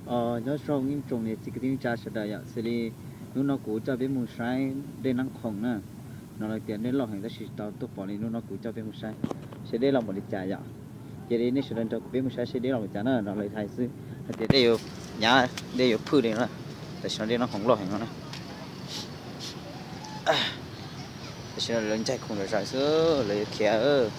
Nyob zoo ib tsoom niam txiv kwv tij neej tsa sawv daws yom, xws li hnub no kuv coj peb mus saib dej Nab Khoom na. No lawv tias dej loj heev tab sis tsis tau tuaj pom li, hnub no kuv coj peb mus saib seb dej loj npaum li cas yom. Cia li nej sawv daws nrog kuv peb mus saib seb dej loj npaum li cas na. No lawv hais xwb hais tias dej yuav, nyav dej yuav phwj li no. Tam sim no dej Nab Khoom loj heev no na. Tam sim no lawv ncaig khoom zom zaws xwb, lawv yuav khiav.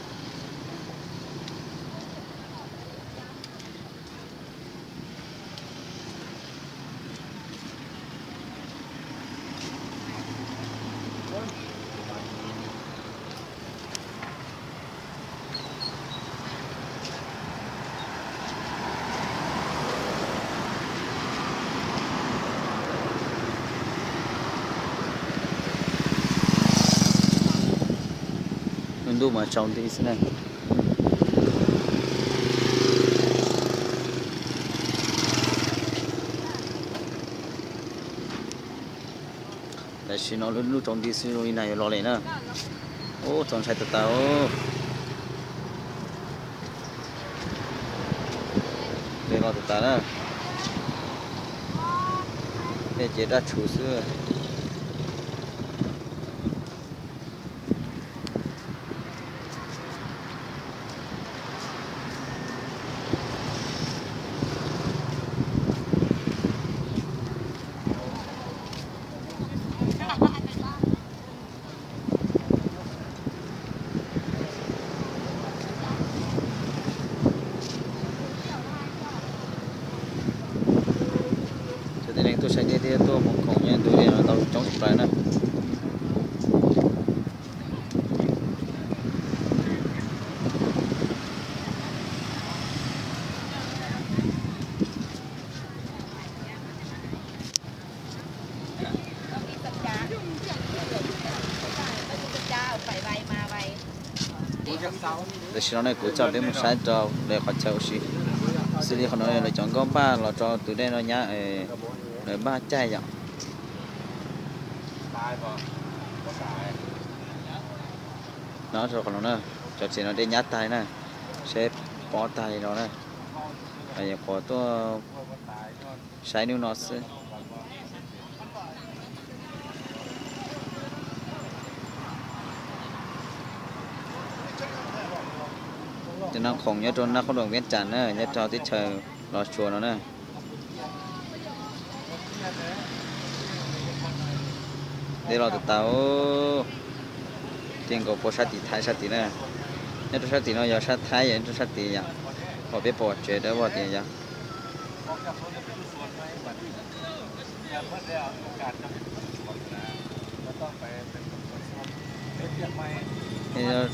Lub ntuj mas tsaus nti xwb na. Tam sim no lub ntuj tsaus nti xwb zoo li nag yuav los li na. Ub, txaus ntshai tas tas. Dej los tas tas na. Dej ces daj tshuv xwb. Cov tib neeg tuaj saib dej thiab tuaj mus khoom nyob ntug dej no tau coob tshaj plaws na. Tam sim no ne kuv coj peb mus saib rau lawv qhov chaw ua si. Xws li qhov no lawv cov nkauj npaj los rau tus dej no nyab, lawv npaj caij yom. No rau qhov no na, cov tsev no dej nyab tag li na, seb pob tag li no na. Nyuam qhuav tuaj saib hnub no xwb. Cov Nab Khoom nyob rau Nab Khoom Doom Viab Cas na, nyob rau teb chaws Los Tsuas no na. Dej los tas tas, ces nkaus puas sab tim Thaib sab tim na. Nyob rau sab tim no yog sab Thaib, yog nyob rau sab tim yom, pom peb pom tsev dawb vog tias yog.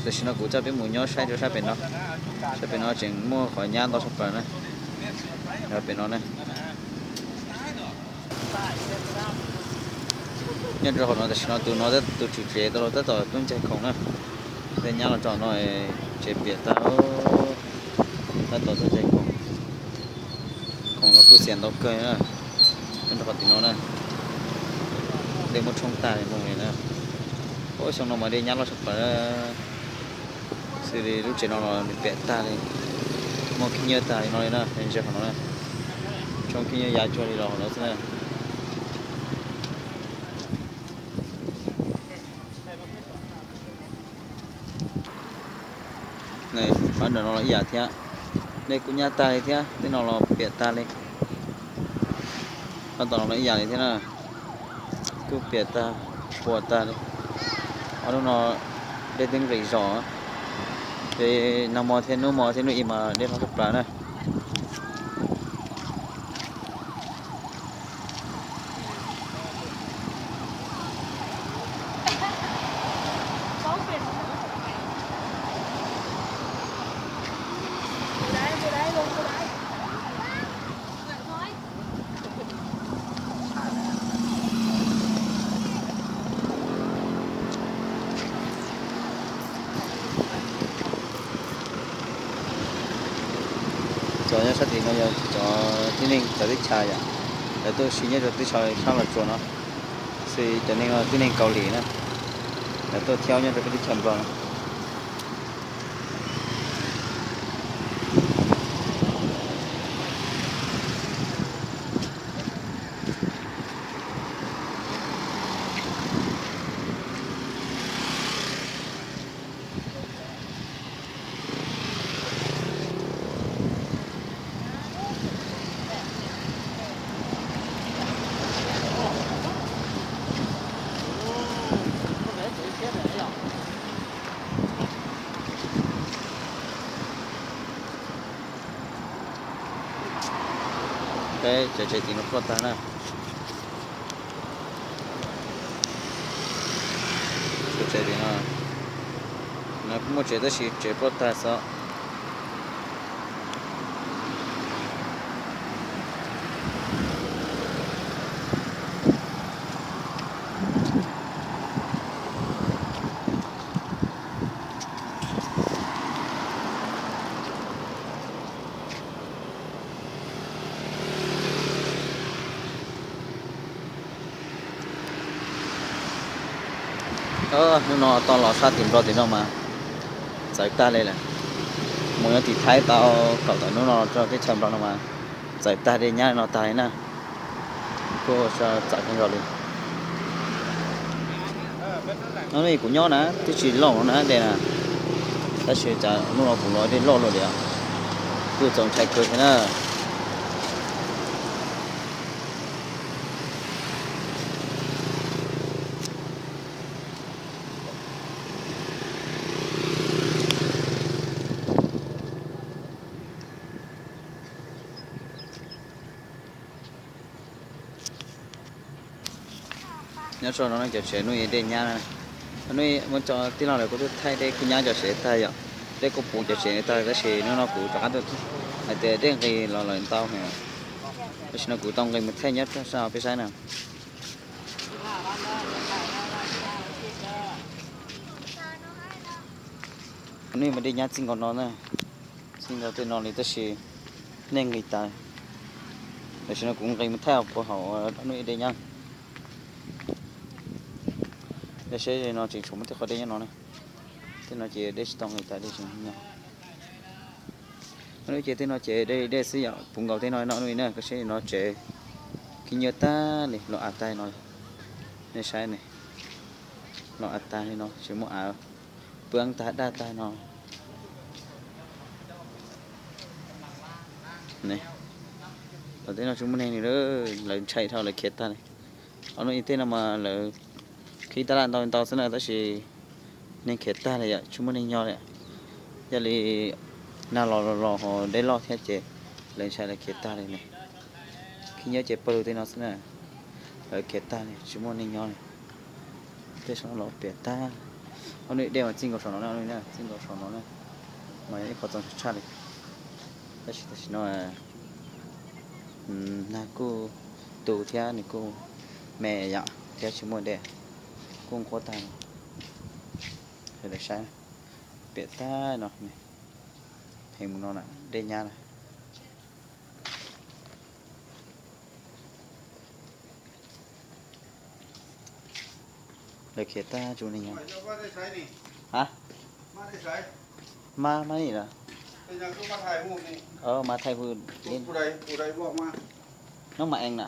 Tam sim no kuv coj peb mus nyob saib rau sab pem no, sab pem no tseem muaj qhov nyab ntau tshaj plaws na, sab pem no na. Nyob rau qhov no tam sim no tus no tus tswv tsev tau los tab tom tuaj ncaig khoom na. Tej nyab los rau no, tsev piam tag, tab tom tuaj ncaig khoom. Khoom los kuj xiam ntau kawg na. Nyob rau qhov tim no na, dej muab tshoob tag li mus li na. Ub, xyoo no mas dej nyab loj tshaj plaws. Xws li lub tsev no los nws piam tag li, muaj khib nyiab tag li no li na, ntsia qhov no na. Tshoob khib nyiab ya tsuag li los qhov no xwb na. Pab ntawm no los ib yam thiab, dej kuj nyab tag li thiab, tej no los piam tag li. Pab tom no los ib yam li thiab na, kuj piam tag, puas tag li. Ob hnub no dej twb nqis zog, ces nag hmo thiab hnub hmo thiab hnub ib mas dej loj tshaj plaws na. Cov nyob sab tim no yog cov tib neeg txawv teb chaws yom, lawv tuaj ua si nyob rau teb chaws sab Los Tsuas no, xws cov neeg no tib neeg Kaus Lim na, lawv tuaj thiab nyob rau peb teb chaws Nplog no. Peb cov tsev tim no ploj tag na. Tsev tim no, no kuj muaj tsev tab sis tsev ploj tag xwb. Hnub no tau los sab tim Nplog tim no mas txawv tag li lawm. Mus nyob tim Thaib tau kaum tawm hnub no rau teb chaws Nplog no mas txawv tag dej nyab no tag li na. Kuj txawv kawg nkaus li. No kuv nyob na twb tsis loj no na dej na, tab sis cas hnub no kuv los dej loj luaj li, kuj txaus ntshai kawg thiab na. Nyob tso no cov tsev hnub i dej nyab na. Hnub i muab cov tij laug lawv kuj tuaj thaij dej kuj nyab cov tsev tag yom. Dej kuj puv cov tsev tag tab sis hnub no kuv rov qab tuaj hais tias dej nqis los lawm ntau heev. Tam sim no kuv tau nqis mus thaij nyob rau sab peb saib na. Hnub i mas dej nyab txij nkaus no na, txij nkaus tej no li tab sis dej nqis tas. Tam sim no kuv nqis mus thaij puas haum hnub i dej nyab. Dej seb no tseem tshuav muaj tej qhov dej nyob no na. Tej no ces dej tsis tau nqis tas dej tseem nyob. Hnub i ces tej no ces dej dej xwb yom, puv nkaus tej no no hnub i na, koj saib no tsev khib nyiab tag li los av tag no. Nej saib ne, los av tag li no tsis muaj av, pw tag daj tag no. Los tej no tsis muaj neeg li, lawv ntshai dhau lawv khiav tag li. Ob hnub i tej no mas lawv khib tab laj ntau ntau xwb na tab sis neeg khiav tag li yom, tsis muaj neeg nyob li. Yog li nag los los los ho dej loj thiab ces lawv ntshai lawv khiav tag li ne. Khib nyiab ces pawg lug tej no xwb na, lawv khiav tag li tsis muaj neeg nyob li. Tej saum no los piam tag. Ob hnub dej mas txij nkaus saum no na, txij nkaus saum no na, mas yog ib qho txaus ntshai tshaj li. Tab sis tam sim no nag kuj tu thiab nws kuj me yom thiab tsis muaj dej, kuj nqhuab tag. Saib, piam tag no, heev mus no na, dej nyab na. Lawv khiav tag tsis muaj neeg nyob. Ha, mab mab ni lawm. Mab thaij hu, nub mas ees na.